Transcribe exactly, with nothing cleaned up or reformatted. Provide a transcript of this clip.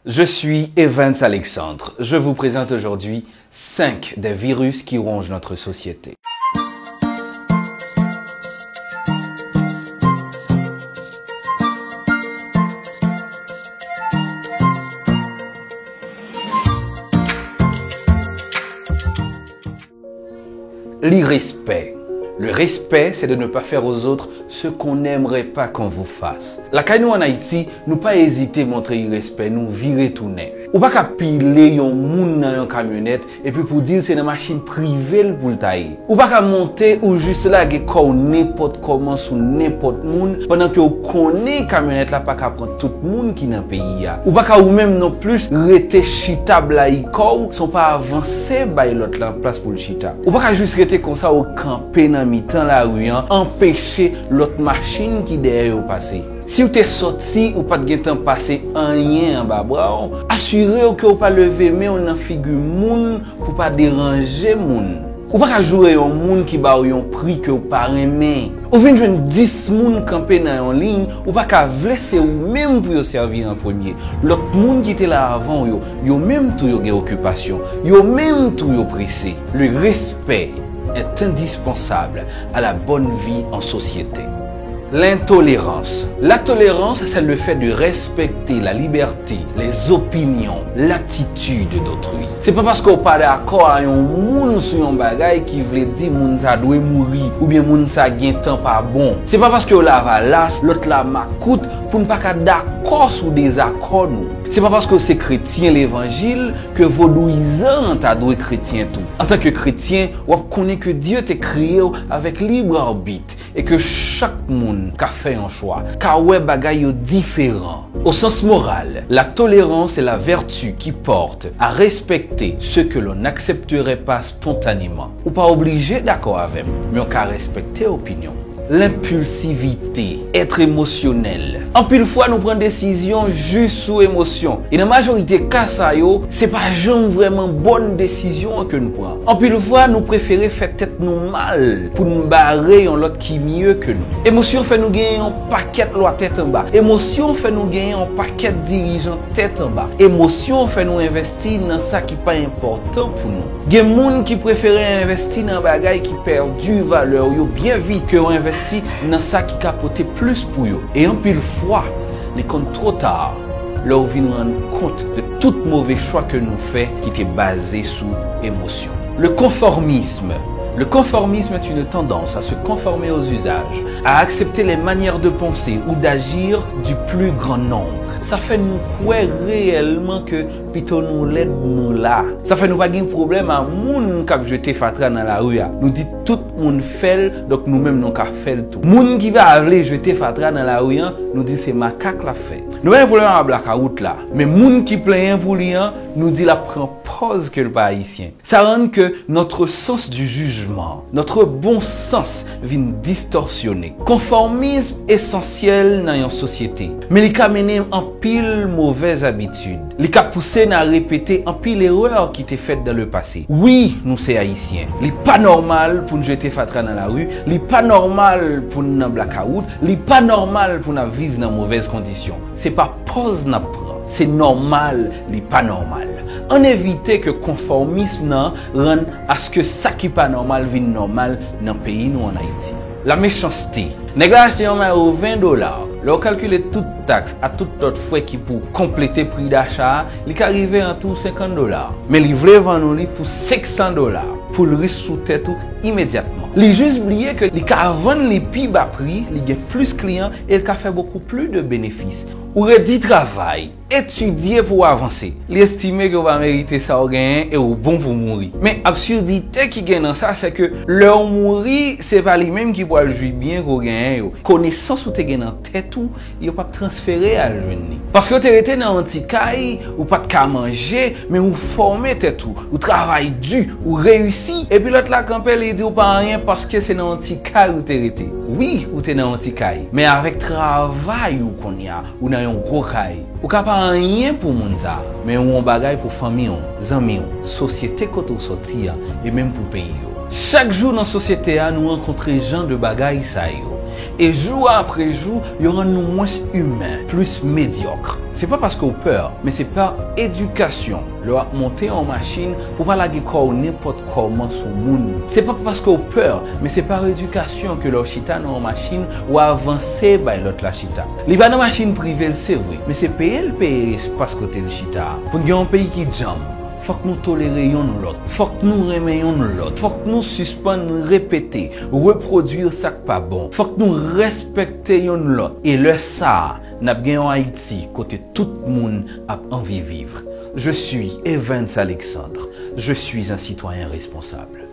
Je suis Evans Alexandre. Je vous présente aujourd'hui cinq des virus qui rongent notre société. Li respè. Le respect, c'est de ne pas faire aux autres ce qu'on n'aimerait pas qu'on vous fasse. Lakay nou ann Ayiti, nou pa ezite montre irespè nou, vire tounen. Ou pa ka pile yon moun nan yon kamyonèt epi pou di l se nan machin prive l pou l ta ye. Ou pa ka monte ou jis lage kò w nenpòt kòman sou nenpòt moun, pandan ke w konnen kamyonèt la pa ka pran tout moun ki nan peyi a. Ou pa ka ou menm non plis rete chita blayi kò w san w pa avanse bay lòt la plas pou l chita. Ou pa ka jis rete konsa ou kanpe nan mitan lari an, anpeche lòt machin ki dèyè yo pase. Si w te sòti, ou pa t gentan pase anyen anba bra w, asire w ke w pa leve men w nan figi moun pou pa deranje moun. Ou pa ka joure yon moun ki ba w yon pri ke w pa renmen. Ou vin jwenn dis moun kanpe nan yon liy, ou pa ka vle se ou menm pou yo sèvi an premye. Lòt moun ki te la avan w yo, yo menm tou yo gen okipasyon, yo menm tou yo prese. Le respect est indispensable à la bonne vie en société. L'intolérance. La tolérance, c'est le fait de respecter la liberté, les opinions, l'attitude d'autrui. Se pa paske w pa dakò a yon moun sou yon bagay ki vle di moun sa dwe mouri, oubyen moun sa gentan pa bon. Se pa paske w lavalas, lòt la makout, pou n pa ka dakò sou dezakò nou. Se pa paske w se kretyen levanjil ke vodouyizan an ta dwe kretyen tou. Antanke kretyen, w ap konnen ke Dye te kreye w avèk lib arbit e ke chak moun ka fè yon chwa, ka wè bagay yo diferan. Au sens moral, la tolérance est la vertu qui porte à respecter ce que l'on n'accepterait pas spontanément. Ou pa oblije dakò avè m, men w ka respekte opinyon m. L'impulsivité, être émotionnel. Anpil fwa, nou pran desizyon jis sou emosyon. E nan majorite ka sa yo, se pa janm vrèman bòn desizyon an ke n pran. Anpil fwa, nou prefere fè tèt nou mal pou n bare yon lòt ki mye ke nou. Emosyon fè nou genyen yon pakèt lwa tèt anba. Emosyon fè nou genyen yon pakèt dirijan tèt anba. Emosyon fè nou envèsti nan sa ki pa enpòtan pou nou. Gen moun ki prefere envèsti nan bagay ki pèdi valè yo byen vit ke yo envèsti nan sa ki ka pote plis pou yo. E anpil fwa, li konn twò ta lè w vin rann kont de tout move chwa ke nou fè ki te baze sou emosyon. Le conformisme. Le conformisme est une tendance à se conformer aux usages, à accepter les manières de penser ou d'agir du plus grand nombre. Sa fè nou kwè reyèlman ke pito nou lèd nou la. Sa fè nou pa gen pwoblèm a moun k ap jete fatra nan lari a. Nou di tout moun fè l, donk nou menm nou ka fè l tou. Moun ki pa vle jete fatra nan lari an, nou di se makak l ap fè. Nou pa gen pwoblèm a blakawout la, men moun ki plenyen pou li an, nou di l ap pran pòz ke l pa ayisyen. Ça rend que notre sens du jugement, notre bon sens vin distorsyone. Konfòmism esansyèl nan yon sosyete, men li ka mennen anpil movèz abitid. Li ka pouse n a repete anpil erè ki te fèt dans le passé. Wi, nou se Ayisyen. Li pa nòmal pou n jete fatra nan lari, li pa nòmal pou n nan blakawout, li pa nòmal pou n ap viv nan movèz kondisyon. Se pa pòz n ap pran, se nòmal, li pa nòmal. Ann evite ke konfòmism nan rann aske sa ki pa nòmal vin nòmal nan peyi nou ann Ayiti. La méchanceté. Nèg la achte yon mayo ven dola. Lè w kalkile tout taks ak tout lòt frè ki pou konplete pri dacha a, li ka rive an tou senkant dola. Men li vle vann ou li pou senk san dola pou l ris sou tèt ou imedyatman. Li jis bliye ke li ka vann li pi ba pri, li gen plis kliyan e l ka fè beaucoup plus de bénéfices. Ou redi travay, etidye pou w avanse. Li estime ke w pa merite sa w genyen e w bon pou mouri. Men absurdite ki gen nan sa, se ke lè w mouri, se pa li menm ki pral jwi byen ke w genyen yo. Konesans ou te gen nan tèt ou, yo p ap transfere al jwenn li. Paske w te rete nan yon ti kay, ou pa t ka manje, men ou fòme tèt ou, ou travay di, ou reyisi, epi lòt la kanpe, li di w pa anyen paske se nan yon ti kay ou te rete. Wi, ou te nan yon ti kay, men avèk travay ou kounye a, ou nan yon gwo kay. Ou ka pa anyen pou moun sa, men ou yon bagay pou fanmi w, zanmi w, sosyete kote w sòti a, e menm pou peyi w. Chak jou nan sosyete a, nou rankontre jan de bagay sa yo. E jou apre jou, yo rann nou mwens imen, plis medyòk. Se pa paske w pè, men se pa edikasyon. Lè w ap monte yon machin, pou w pa lage kò w nenpòt kòman sou moun. Se pa paske w pè, men se pa edikasyon ke lè w chita nan yon machin, w avanse bay lòt la chita. Li pa nan machin prive l, se vre, men se peye l peye espas kote l chita a. Pou n gen yon peyi ki djanm, fòk nou tolere yonn lòt. Fòk nou renmen yonn lòt. Fòk nou sispann repete, repwodui sa k pa bon. Fòk nou respekte yonn lòt. E lè sa a, n ap gen yon Ayiti kote tout moun ap anvi viv. Je suis Evans Alexandre. Je suis un citoyen responsable.